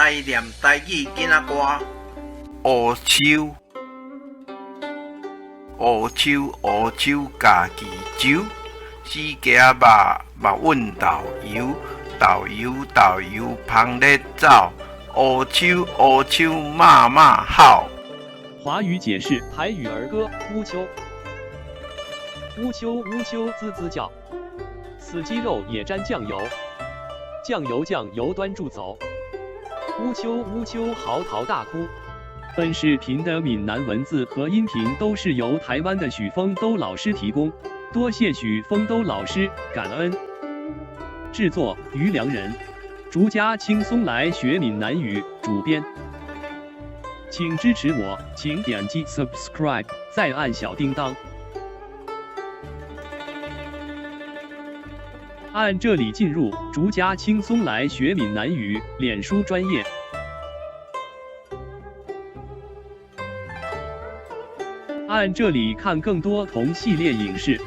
來唸台語囡仔歌。烏桕，烏桕，烏桕，家己揪，死雞仔肉，肉穩豆油，豆油，豆油，芳咧走。烏桕，烏桕，媽媽好。華語解釋台語兒歌烏桕。烏桕烏桕吱吱叫，死雞肉也沾醬油，醬油醬油端住走。烏桕烏桕嚎啕大哭。本視頻的閩南文字和音頻都是由台灣的許峰都老師提供，多謝許峰都老師，感恩。製作於良人，逐家輕鬆來學閩南語，主編。請支持我，請點擊 subscribe，再按小叮當。按這裡進入逐家輕鬆來學閩南語臉書專頁。按這裡看更多同系列影視。